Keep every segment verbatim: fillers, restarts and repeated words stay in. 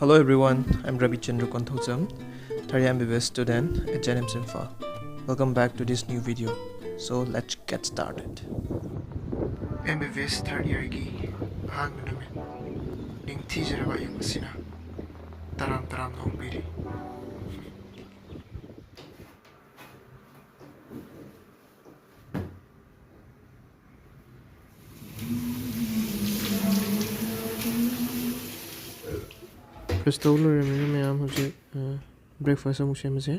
Hello everyone, I'm Ravi Chandra Konthoujam, third year M B B S student at J N M Imphal. Welcome back to this new video. So let's get started. M B B S third year ꯒꯤ ꯑꯍꯥꯟꯕ ꯅꯨꯃꯤꯠ, ꯅꯤꯡꯊꯤꯖꯔꯕ ꯑꯌꯨꯛ ꯑꯁꯤꯅ ꯇꯔꯥꯝ ꯇꯔꯥꯝꯅ ꯑꯣꯛꯄꯤꯔꯤ꯫ Brush ꯇꯧ ꯂꯣꯏꯔꯕꯅꯤꯅ ꯃꯌꯥꯝ ꯍꯧꯖꯤꯛ, ꯑ, breakfast ꯑꯃꯨꯛ ꯁꯦꯝꯃꯁꯦ꯫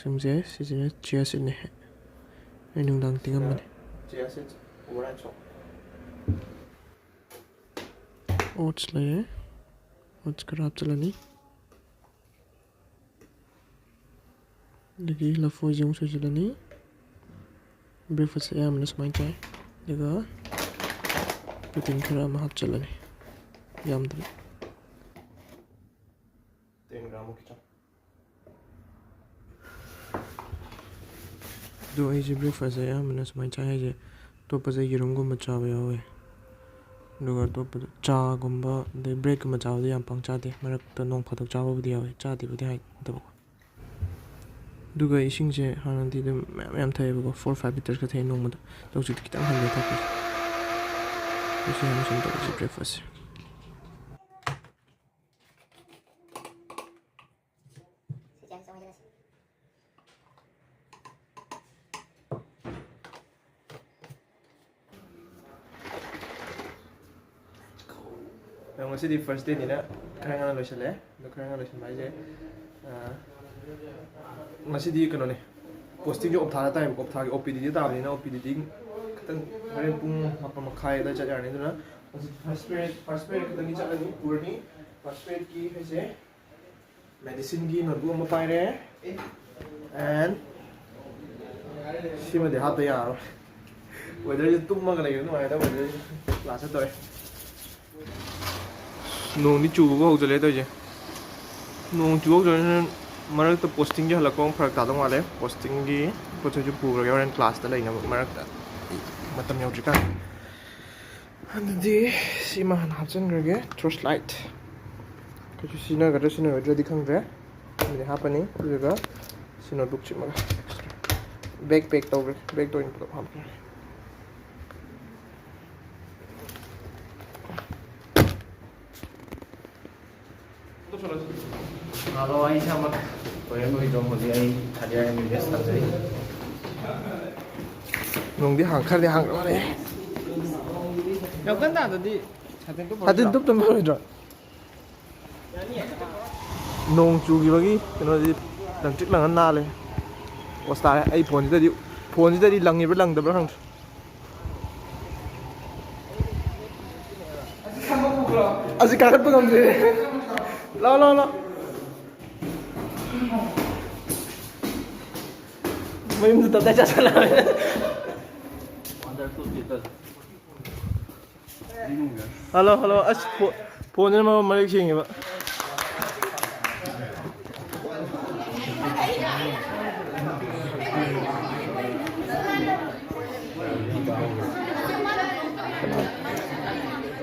ꯁꯦꯝꯁꯦ꯫ ꯁꯤꯁꯤꯅ chia seedꯅꯦ꯫ ꯑꯩ ꯅꯨꯡꯗꯥꯡ ꯇꯤꯡꯉꯝꯕꯅꯦ꯫ Chia seeds, overnight soak. Oats ꯂꯩꯔꯦ꯫ Oats ꯈꯔ ꯍꯥꯞꯆꯤꯜꯂꯅꯤ꯫ ꯑꯗꯒꯤ ꯂꯐꯣꯏꯁꯦ ꯑꯃꯨꯛ ꯁꯣꯏꯖꯤꯜꯂꯅꯤ꯫ Breakfast ꯑꯌꯥꯝꯕꯅ ꯁꯨꯃꯥꯏꯅ ꯆꯥꯏ꯫ ꯑꯗꯨꯒ protein ꯈꯔ ꯑꯃ ꯍꯥꯞꯆꯤꯜꯂꯅꯤ, ꯌꯥꯝꯗꯕ꯫ Ten gram ꯃꯨꯛꯀꯤ ꯆꯥꯡ꯫ ꯑꯗꯣ ꯑꯩꯁꯦ breakfast ꯑꯌꯥꯝꯕꯅ ꯁꯨꯃꯥꯏꯅ ꯆꯥꯏ ꯍꯥꯏꯁꯦ, ꯑꯇꯣꯞꯄꯁꯦ ꯌꯦꯔꯨꯝꯒꯨꯝꯕ ꯆꯥꯕ ꯌꯥꯎꯋꯦ꯫ ꯑꯗꯨꯒ ꯑꯇꯣꯞꯄꯗ ꯆꯥꯒꯨꯝꯕ, ꯑꯗꯩ breadꯀꯨꯝꯕ ꯆꯥꯕꯗꯤ ꯌꯥꯝ ꯄꯥꯡ ꯆꯥꯗꯦ꯫ ꯃꯔꯛꯇ ꯅꯣꯡ ꯐꯥꯗꯣꯛ ꯆꯥꯕꯕꯨꯗꯤ ꯌꯥꯎꯋꯦ, ꯆꯥꯗꯦꯕꯨꯗꯤ ꯍꯥꯏꯗꯕꯀꯣ꯫ ꯑꯗꯨꯒ ꯏꯁꯤꯡꯁꯦ ꯍꯥꯟꯅꯗꯤ ꯑꯗꯨꯝ ꯃꯌꯥꯝ ꯃꯌꯥꯝ ꯊꯛꯑꯦꯕꯀꯣ, four five liters ꯀ ꯊꯛꯑꯦ ꯅꯣꯡꯃꯗ꯫ ꯑꯗꯣ ꯍꯧꯖꯤꯛꯇꯤ ꯈꯤꯇꯪ ꯍꯟꯊꯔꯦ ꯊꯛꯄꯁꯦ꯫ ꯁꯤ ꯍꯥꯟꯅ ꯁꯨꯝ ꯇꯧꯔꯁꯤ breakfastꯁꯦ꯫ ꯑꯗꯣ ꯉꯁꯤꯗꯤ first dayꯅꯤꯅ ꯈꯔ ꯉꯟꯅ ꯂꯣꯏꯁꯤꯜꯂꯦ꯫ ꯑꯗꯣ ꯈꯔ ꯉꯟꯅ ꯂꯣꯏꯁꯤꯟꯕ ꯍꯥꯏꯁꯦ, ꯑ, ꯉꯁꯤꯗꯤ ꯀꯩꯅꯣꯅꯦ, postingꯁꯦ ꯑꯣꯞꯊꯥꯗ ꯇꯥꯏꯌꯦꯕꯀꯣ꯫ ꯑꯣꯞꯊꯥꯒꯤ OPDꯗ ꯇꯥꯕꯅꯤꯅ OPDꯗꯤ ꯈꯤꯇꯪ ꯍꯣꯔꯦꯟ ꯄꯨꯡ ꯃꯥꯄꯟ ꯃꯈꯥꯏ ꯑꯗꯨꯋꯥꯏ ꯆꯠ ꯌꯥꯔꯅꯤ꯫ ꯑꯗꯨꯅ ꯍꯧꯖꯤꯛ first period, first period ꯈꯛꯇꯪꯒꯤ ꯆꯠꯂꯅꯤ, ꯄꯨꯔꯅꯤ꯫ First periodꯀꯤ ꯍꯥꯏꯁꯦ medicineꯒꯤ notebook ꯑꯃ ꯄꯥꯏꯔꯦ꯫ And ꯁꯤꯃꯗꯤ ꯍꯥꯞꯇ ꯌꯥꯔꯔꯣꯏ꯫ Weatherꯁꯦ ꯇꯨꯝꯃꯒ ꯂꯩꯕ ꯅꯨꯡꯉꯥꯏꯗꯧꯕ weatherꯁꯦ꯫ Class ꯆꯠꯇꯣꯔꯦ꯫ ꯅꯣꯡꯗꯤ ꯆꯨꯕꯕꯨ ꯍꯧꯖꯤꯜꯂꯦ ꯇꯧꯔꯤꯁꯦ꯫ ꯅꯣꯡ ꯆꯨꯕ ꯍꯧꯖꯤꯜꯂꯦ꯫ ꯃꯔꯛꯇ postingꯁꯦ ꯍꯜꯂꯛꯄ ꯑꯃꯨꯛ ꯐꯔꯛ ꯇꯥꯗꯧ ꯃꯥꯜꯂꯦ꯫ Postingꯒꯤ ꯄꯣꯠ ꯆꯩꯁꯨ ꯄꯨꯈ꯭ꯔꯒꯦ ꯍꯣꯔꯦꯟ classꯇ ꯂꯩꯅꯕ, ꯃꯔꯛꯇ ꯃꯇꯝ ꯌꯧꯗ꯭ꯔꯤꯀꯥꯟꯗ꯫ ꯑꯗꯨꯗꯤ ꯁꯤꯃ ꯍꯥꯟꯅ ꯍꯥꯞꯆꯤꯟꯈ꯭ꯔꯒꯦ, torch light꯫ ꯑꯩꯁꯨ ꯁꯤꯖꯤꯟꯅꯒꯗ꯭ꯔꯥ ꯁꯤꯖꯤꯟꯅꯔꯣꯏꯗ꯭ꯔꯗꯤ ꯈꯪꯗ꯭ꯔꯦ꯫ ꯑꯗꯨꯗꯤ ꯍꯥꯄꯅꯤ꯫ ꯑꯗꯨꯒ ꯁꯤ ꯅꯣꯠꯕꯨꯛꯁꯤꯃꯒ ꯕꯦꯛ ꯄꯦꯛ ꯇꯧꯈ꯭ꯔꯦ꯫ ꯕꯦꯛꯇ ꯑꯣꯏꯅ ꯄꯨꯂꯞ ꯍꯥꯞꯈ꯭ꯔꯦ꯫ ꯑꯗꯣ ꯑꯩ ꯏꯁꯥꯃꯛ ꯂꯣꯏꯔꯦ, ꯂꯣꯏꯗꯣ ꯍꯧꯖꯤꯛ ꯑꯩ ꯊꯥꯔꯠ ꯏꯌꯥꯔ ꯑꯦꯝ ꯕꯤ ꯕꯤ ꯑꯦꯁ ꯇꯝꯖꯔꯤ꯫ ꯅꯣꯡꯗꯤ ꯍꯥꯡ-, ꯈꯔꯗꯤ ꯍꯥꯡꯈ꯭ꯔ ꯃꯥꯜꯂꯦ꯫ ꯌꯥꯝ ꯀꯟꯅ ꯇꯥꯗꯗꯤ ꯁꯥꯇꯤꯟ ꯇꯨꯞꯄ ꯁꯥꯇꯤꯟ ꯇꯨꯞꯇ ꯃꯥꯜꯂꯣꯏꯗ꯭ꯔꯣ? ꯅꯣꯡ ꯆꯨꯈꯤꯕꯒꯤ ꯀꯩꯅꯣꯗꯤ ꯂꯪꯇ꯭ꯔꯤꯛ ꯂꯪꯉ ꯅꯥꯜꯂꯦ꯫ ꯄꯣꯁ ꯇꯥꯔꯦ꯫ ꯑꯩ ꯐꯣꯟꯁꯤꯗꯗꯤ, ꯐꯣꯟꯁꯤꯗꯗꯤ ꯂꯪꯉꯤꯕ꯭ꯔꯥ ꯂꯪꯗꯕ꯭ꯔꯥ ꯈꯪꯗ꯭ꯔꯦ꯫ ꯑꯁꯤ ꯀꯥꯈꯠꯄ ꯉꯝꯗ꯭ꯔꯦ꯫ ꯂꯥꯎ, ꯂꯥꯎ, ꯂꯥꯎ꯫ ꯃꯌꯨꯝꯗ ꯇꯞꯇꯥꯏ ꯆꯠꯁꯜꯂꯛꯑꯦ꯫ Hello, hello. ꯑꯁ, ꯐꯣ-, ꯐꯣꯟꯁꯤꯅ ꯃꯔꯣꯟ ꯃꯔꯤꯛ ꯁꯦꯡꯉꯤꯕ꯫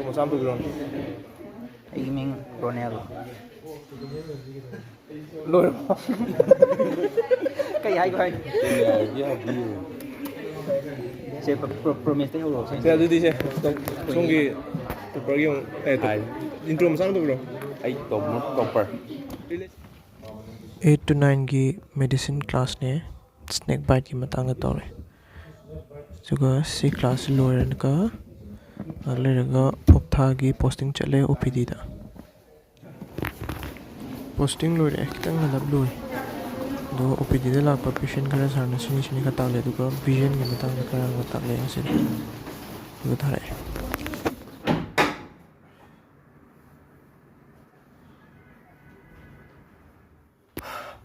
ꯃꯆꯥ ꯑꯃ ꯄꯨꯕꯤꯔꯣꯅꯦ꯫ ꯑꯩꯒꯤ ꯃꯤꯡ ꯔꯣꯅꯦꯜ꯫ ꯂꯣꯏꯔꯕꯣ? ꯀꯩ ꯍꯥꯏꯈꯣ ꯍꯥꯏ? ꯁꯦ, ꯄ꯭ꯔꯣ-, ꯄ꯭ꯔꯣꯃꯤꯁꯇ ꯌꯧꯔꯛꯑꯣ, ꯁꯦ꯫ ꯁꯦ, ꯑꯗꯨꯗꯤ ꯁꯦ, ꯇꯣꯞ-, ꯁꯣꯝꯒꯤ ꯇꯣꯞꯄꯔꯒꯤ ꯑꯃꯨꯛ, ꯑꯦ, ꯇꯣꯞ-, ꯍꯥꯏ꯫ ꯏꯟꯇ꯭ꯔꯣ ꯃꯆꯥ ꯑꯃ ꯇꯧꯕꯤꯔꯣ꯫ ꯑꯩ ꯇꯣꯞ-, ꯇꯣꯞꯄꯔ꯫ ꯑꯩꯠ ꯇꯨ ꯅꯥꯏꯟꯒꯤ ꯃꯦꯗꯤꯁꯤꯟ ꯀ꯭ꯂꯥꯁꯅꯦ꯫ ꯁ꯭ꯅꯦꯛ ꯕꯥꯏꯠꯀꯤ ꯃꯇꯥꯡꯗ ꯇꯧꯔꯦ꯫ ꯑꯗꯨꯒ ꯁꯤ ꯀ꯭ꯂꯥꯁꯁꯤ ꯂꯣꯏꯔꯒ ꯉꯥꯏꯍꯥꯛ ꯂꯩꯔꯒ ꯄꯣꯞꯊꯥꯒꯤ ꯄꯣꯁꯇꯤꯡ ꯆꯠꯂꯦ ꯑꯣ ꯄꯤ ꯗꯤꯗ꯫ ꯄꯣꯁꯇꯤꯡ ꯂꯣꯏꯔꯛꯑꯦ, ꯈꯤꯇꯪ ꯉꯜꯂꯞ ꯂꯣꯏ꯫ ꯑꯗꯣ ꯑꯣ ꯄꯤ ꯗꯤꯗ ꯂꯥꯛꯄ ꯄꯦꯁꯦꯟ ꯈꯔ ꯁꯥꯔꯅ ꯁꯤꯅꯤ ꯁꯤꯅꯤ ꯈꯔ ꯇꯥꯛꯂꯦ, ꯑꯗꯨꯒ ꯚꯤꯖꯟꯒꯤ ꯃꯇꯥꯡꯗ ꯈꯔ ꯑꯃ ꯇꯥꯛꯂꯦ ꯉꯁꯤꯗꯤ꯫ ꯑꯗꯨꯒ ꯊꯥꯔꯛꯑꯦ꯫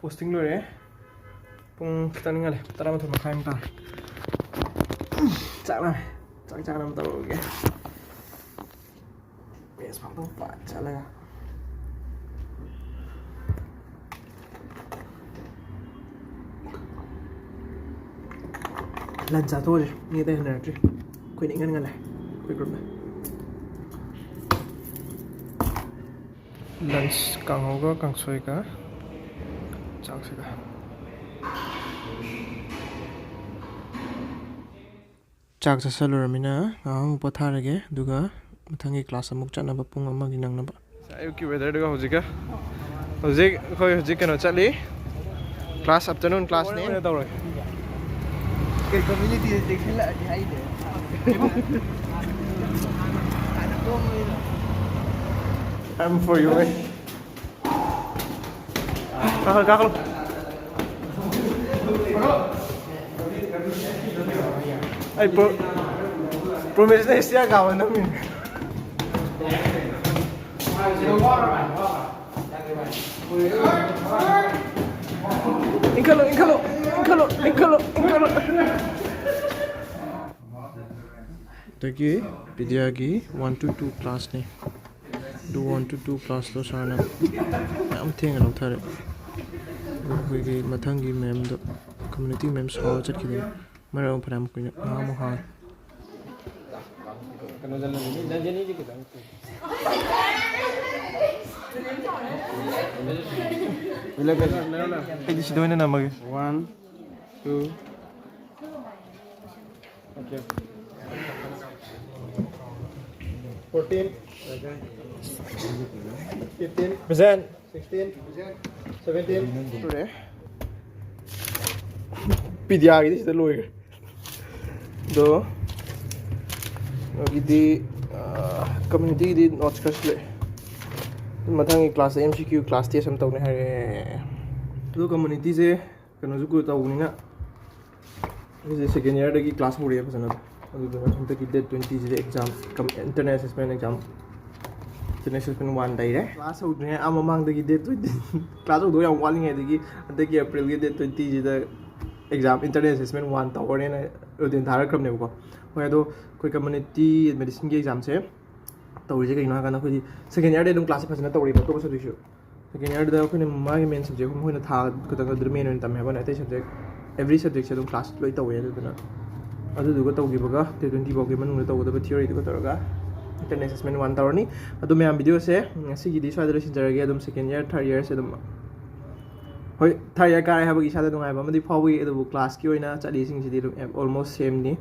ꯄꯣꯁꯇꯤꯡ ꯂꯣꯏꯔꯦ꯫ ꯄꯨꯡ ꯈꯤꯇꯪ ꯉꯜꯂꯦ, ꯇꯔꯥꯃꯥꯊꯣꯏ ꯃꯈꯥꯏꯃꯨꯛ ꯇꯥꯔꯦ꯫ ꯆꯥꯛ ꯂꯥꯝꯃꯦ꯫ ꯆꯥꯛ ꯆꯥꯅꯕ ꯇꯧꯔꯒꯦ꯫ ꯃꯦꯁ ꯐꯥꯎꯗ ꯄꯥꯠ ꯆꯠꯂꯒ꯫ ꯂꯟ ꯆꯥꯊꯣꯛꯎꯔꯦ꯫ ꯃꯤ ꯑꯇꯩ ꯍꯟꯅꯔꯛꯇ꯭ꯔꯤ꯫ ꯑꯩꯈꯣꯏꯅ ꯏꯉꯟ ꯉꯜꯂꯦ꯫ ꯑꯩꯈꯣꯏ ꯒ꯭ꯔꯨꯞꯅ꯫ ꯂꯟꯁ ꯀꯥꯡꯍꯧꯒ ꯀꯥꯡꯁꯣꯏꯒ ꯆꯥꯛꯁꯤꯒ꯫ ꯆꯥꯛ ꯆꯥꯁꯤꯜꯂꯨꯔꯃꯤꯅ ꯉꯥꯏꯍꯥꯛ ꯑꯃꯨꯛ ꯄꯣꯊꯥꯔꯒꯦ, ꯑꯗꯨꯒ ꯃꯊꯪꯒꯤ ꯀ꯭ꯂꯥꯁ ꯑꯃꯨꯛ ꯆꯠꯅꯕ ꯄꯨꯡ ꯑꯃꯒꯤ ꯅꯪꯅꯕ꯫ ꯑꯌꯨꯛꯀꯤ ꯋꯦꯗꯔꯗꯨꯒ ꯍꯧꯖꯤꯛꯀ, ꯍꯧꯖꯤꯛ ꯑꯩꯈꯣꯏ ꯍꯧꯖꯤꯛ ꯀꯩꯅꯣ ꯆꯠꯂꯤ, ꯀ꯭ꯂꯥꯁ, ꯑꯥꯐꯇꯔꯅꯨꯟ ꯀ꯭ꯂꯥꯁꯅꯦ꯫ ꯇꯧꯔꯒꯦ꯫ ꯀꯩ ꯀꯝꯃ꯭ꯌꯨꯅꯤꯇꯤꯗ ꯆꯦꯛꯁꯤꯜꯂꯛꯑꯗꯤ ꯍꯥꯏꯗꯦ꯫ I'm for you, eh? ꯀꯥꯈꯠꯂꯣ, ꯀꯥꯈꯠꯂꯣ꯫ ꯑꯩ ꯄ꯭ꯔꯣ-, ꯄ꯭ꯔꯣꯃꯤꯁꯅ ꯏꯁꯇꯤꯌꯥꯔ ꯀꯥꯕ ꯅꯝꯃꯤꯅꯦ꯫ ꯏꯟꯈꯠꯂꯣ, ꯏꯟꯈꯠꯂꯣ, ꯏꯟꯈꯠꯂꯣ, ꯏꯟꯈꯠꯂꯣ, ꯏꯟꯈꯠꯂꯣ꯫ ꯑꯗꯒꯤ ꯄꯤꯗꯤꯌꯥꯒꯤ one to two ꯀ꯭ꯂꯥꯁꯅꯤ꯫ ꯑꯗꯨ one to two ꯀ꯭ꯂꯥꯁꯇꯣ ꯁꯥꯔꯅ ꯌꯥꯝ ꯊꯦꯡꯅ ꯂꯧꯊꯔꯦ꯫ ꯑꯗꯨ ꯑꯩꯈꯣꯏꯒꯤ ꯃꯊꯪꯒꯤ ꯃꯦꯝꯗꯣ, ꯀꯝꯃ꯭ꯌꯨꯅꯤꯇꯤ ꯃꯦꯝ ꯁꯥꯎꯔ ꯆꯠꯈꯤꯗꯣꯏꯅꯤ꯫ ꯃꯔꯛ ꯑꯃ ꯐꯅꯌꯥꯝ ꯀꯨꯏꯅ ꯉꯥꯏꯍꯥꯛ ꯑꯃꯨꯛ ꯍꯥꯡꯉꯦ꯫ ꯑꯩꯗꯤ ꯁꯤꯗ ꯑꯣꯏꯅ ꯅꯝꯃꯒꯦ꯫ One, two, okay. Fourteen, fifteen, present, sixteen, seventeen. ꯂꯣꯏꯔꯦ꯫ ꯄꯤꯗꯤꯌꯥꯒꯤꯗꯤ ꯁꯤꯗ ꯂꯣꯏꯈ꯭ꯔꯦ꯫ ꯑꯗꯣ ꯀꯩꯅꯣꯒꯤꯗꯤ, ꯑꯥ, ꯀꯝꯃ꯭ꯌꯨꯅꯤꯇꯤꯒꯤꯗꯤ ꯅꯣꯠꯁ ꯈꯔꯁꯨ ꯂꯩ꯫ ꯃꯊꯪꯒꯤ ꯀ꯭ꯂꯥꯁꯇ M C Q class test ꯑꯃ ꯇꯧꯅꯤ ꯍꯥꯏꯔꯦ꯫ ꯑꯗꯣ ꯀꯝꯃ꯭ꯌꯨꯅꯤꯇꯤꯁꯦ ꯀꯩꯅꯣꯁꯨ ꯀꯨꯏ ꯇꯧꯕꯅꯤꯅ, ꯑꯩꯁꯦ ꯁꯦꯀꯦꯟ ꯏꯌꯥꯔꯗꯒꯤ ꯀ꯭ꯂꯥꯁ ꯍꯧꯔꯛꯑꯦ ꯐꯖꯅ꯫ ꯑꯗꯨꯗꯨꯅ ꯍꯟꯗꯛꯀꯤ date twentyꯁꯤꯗ exam, ꯀꯝ-, internal assessment exam, internal assessment one ꯂꯩꯔꯦ꯫ ꯀ꯭ꯂꯥꯁ ꯍꯧꯗ꯭ꯔꯤꯉꯩ ꯑꯥ ꯃꯃꯥꯡꯗꯒꯤ date twenty, ꯀ꯭ꯂꯥꯁ ꯍꯧꯗꯧ ꯌꯥꯝ ꯋꯥꯠꯂꯤꯉꯩꯗꯒꯤ ꯍꯟꯗꯛꯀꯤ ꯑꯦꯄ꯭ꯔꯤꯜꯒꯤ date twentyꯁꯤꯗ exam, internal assessment one ꯇꯧꯔꯅꯦꯅ ꯔꯨꯇꯤꯟ ꯊꯥꯔꯛꯈ꯭ꯔꯕꯅꯦꯕꯀꯣ꯫ ꯍꯣꯏ, ꯑꯗꯣ ꯑꯩꯈꯣꯏ ꯀꯝꯃ꯭ꯌꯨꯅꯤꯇꯤ ꯃꯦꯗꯤꯁꯤꯟꯒꯤ ꯑꯦꯛꯖꯥꯝꯁꯦ ꯇꯧꯔꯤꯁꯦ ꯀꯩꯒꯤꯅꯣ ꯍꯥꯏ ꯀꯥꯟꯗ, ꯑꯩꯈꯣꯏꯗꯤ ꯁꯦꯀꯦꯟ ꯏꯌꯥꯔꯗꯩ ꯑꯗꯨꯝ ꯀ꯭ꯂꯥꯁꯁꯦ ꯐꯖꯅ ꯇꯧꯔꯤꯕ ꯑꯇꯣꯞꯄ ꯁꯕꯖꯦꯛꯁꯨ꯫ ꯁꯦꯀꯦꯟ ꯏꯌꯥꯔꯗ ꯑꯩꯈꯣꯏꯅ ꯃꯥꯒꯤ ꯃꯦꯟ ꯁꯕꯖꯦꯛ ꯑꯍꯨꯝ ꯑꯩꯈꯣꯏꯅ ꯊꯥ ꯈꯛꯇꯪ ꯑꯗꯨꯗ ꯃꯦꯟ ꯑꯣꯏꯅ ꯇꯝꯃꯦ ꯍꯥꯏꯕ ꯋꯥꯅꯤ꯫ ꯑꯇꯩ ꯁꯕꯖꯦꯛ, every subjectꯁꯦ ꯑꯗꯨꯝ ꯀ꯭ꯂꯥꯁ ꯂꯣꯏ ꯇꯧꯋꯦ꯫ ꯑꯗꯨꯗꯨꯅ ꯑꯗꯨꯗꯨꯒ ꯇꯧꯈꯤꯕꯒ, date twenty ꯐꯥꯎꯒꯤ ꯃꯅꯨꯡꯗ ꯇꯧꯒꯗꯕ theoryꯗꯨꯒ ꯇꯧꯔꯒ Written assessment one ꯇꯧꯔꯅꯤ꯫ ꯑꯗꯨ ꯃꯌꯥꯝ, videoꯁꯦ ꯉꯁꯤꯒꯤꯗꯤ ꯁ꯭ꯋꯥꯏꯗ ꯂꯣꯏꯁꯤꯟꯖꯔꯒꯦ꯫ ꯑꯗꯨꯝ second year, third yearꯁꯦ ꯑꯗꯨꯝ, ꯍꯣꯏ, third year ꯀꯥꯔꯦ ꯍꯥꯏꯕꯒꯤ ꯏꯁꯥꯗ ꯅꯨꯡꯉꯥꯏꯕ ꯑꯃꯗꯤ ꯐꯥꯎꯏ, ꯑꯗꯨꯕꯨ classꯀꯤ ꯑꯣꯏꯅ ꯆꯠꯂꯤꯁꯤꯡꯁꯤꯗꯤ ꯑꯗꯨꯝ almost sameꯅꯤ꯫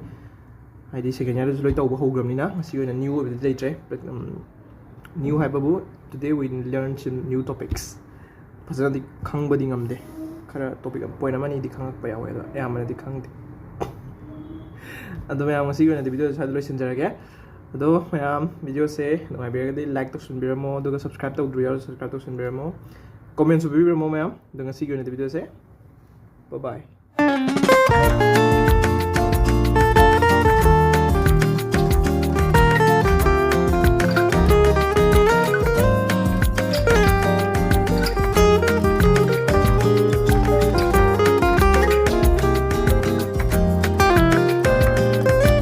ꯍꯥꯏꯗꯤ second yearꯗꯁꯨ ꯂꯣꯏ ꯇꯧꯕ ꯍꯧꯈ꯭ꯔꯕꯅꯤꯅ ꯉꯁꯤ ꯑꯣꯏꯅ new ꯑꯣꯏꯕꯗꯤ ꯂꯩꯇ꯭ꯔꯦ꯫ But, um, new ꯍꯥꯏꯕꯕꯨ, today we learn some new topics꯫ ꯐꯖꯅꯗꯤ ꯈꯪꯕꯗꯤ ꯉꯝꯗꯦ꯫ ꯈꯔ topic point ꯑꯃꯅꯤꯗꯤ ꯈꯪꯉꯛꯄ ꯌꯥꯎꯋꯦ, ꯑꯗꯣ ꯑꯌꯥꯝꯕꯅꯗꯤ ꯈꯪꯗꯦ꯫ ꯑꯗꯣ ꯃꯌꯥꯝ, ꯉꯁꯤꯒꯤ ꯑꯣꯏꯅꯗꯤ videoꯁꯦ ꯁ꯭ꯋꯥꯏꯗ ꯂꯣꯏꯁꯤꯟꯖꯔꯒꯦ꯫ ꯑꯗꯣ ꯃꯌꯥꯝ, videoꯁꯦ ꯅꯨꯡꯉꯥꯏꯕꯤꯔꯒꯗꯤ like ꯇꯧꯁꯤꯟꯕꯤꯔꯝꯃꯣ, ꯑꯗꯨꯒ subscribe ꯇꯧꯗ꯭ꯔꯤ ꯌꯥꯎꯔꯁꯨ subscribe ꯇꯧꯁꯤꯟꯕꯤꯔꯝꯃꯣ, commentꯁꯨ ꯄꯤꯕꯤꯔꯝꯃꯣ ꯃꯌꯥꯝ꯫ ꯑꯗꯣ ꯉꯁꯤꯒꯤ ꯑꯣꯏꯅꯗꯤ videoꯁꯦ bye bye꯫